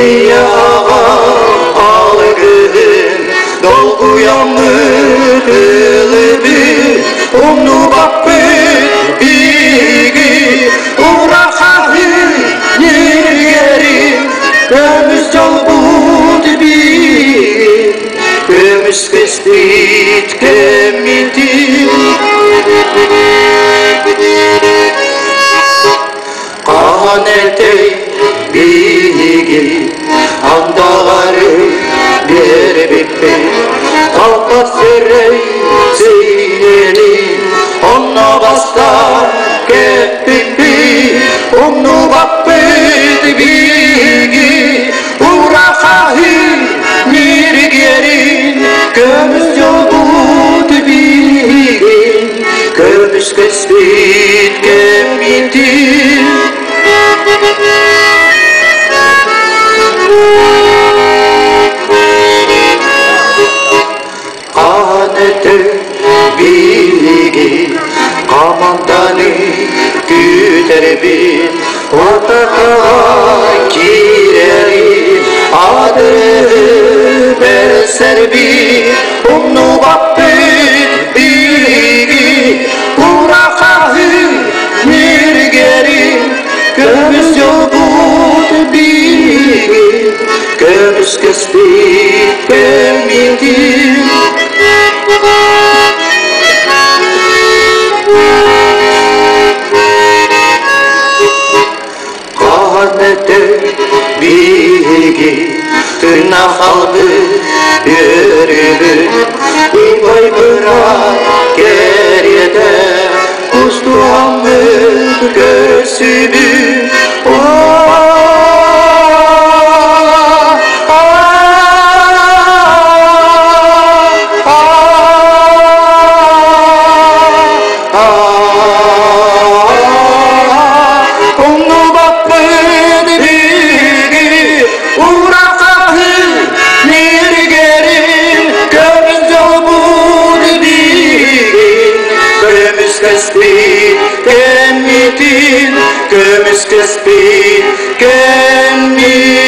Ийэ аҕа алгыһын долгуйаммыт ылыбыт, умнубаппыт биһиги урахаһы ньиргэрин, көмүс дьолбут биһиги, көмүс кэспит кэммитин. Хаһан этэй биһиги андаҕары биэрбиппит, талбат сирэй сиинэни онно бастаан кэппиппит, умнубаппыт биһиги урахаһын ньиргиэрин, көмүс дьолбут биһиги, көмүс көспүт кэммитин. Хаан өтө биһиги хаманданы күүтэрбит, ортатаҕа киирэрин аадырыһы бэрсэрбит, умнубаппыт биһиги урахаһы ньиргэрин, көмүс дьолбут биһиги, көмүс көспүт кэммитин. Хаһан өтө биһиги тыынахалбыт үөрүүбүт, убай быраат кэриэтэ кустуһаммыт көрсүбүт. Умнубаппын биһиги урахаһы ниргэрин, көмүс дьолбут биһиги, көмүс кэспит кэммитин, көмүс кэспит кэммитин.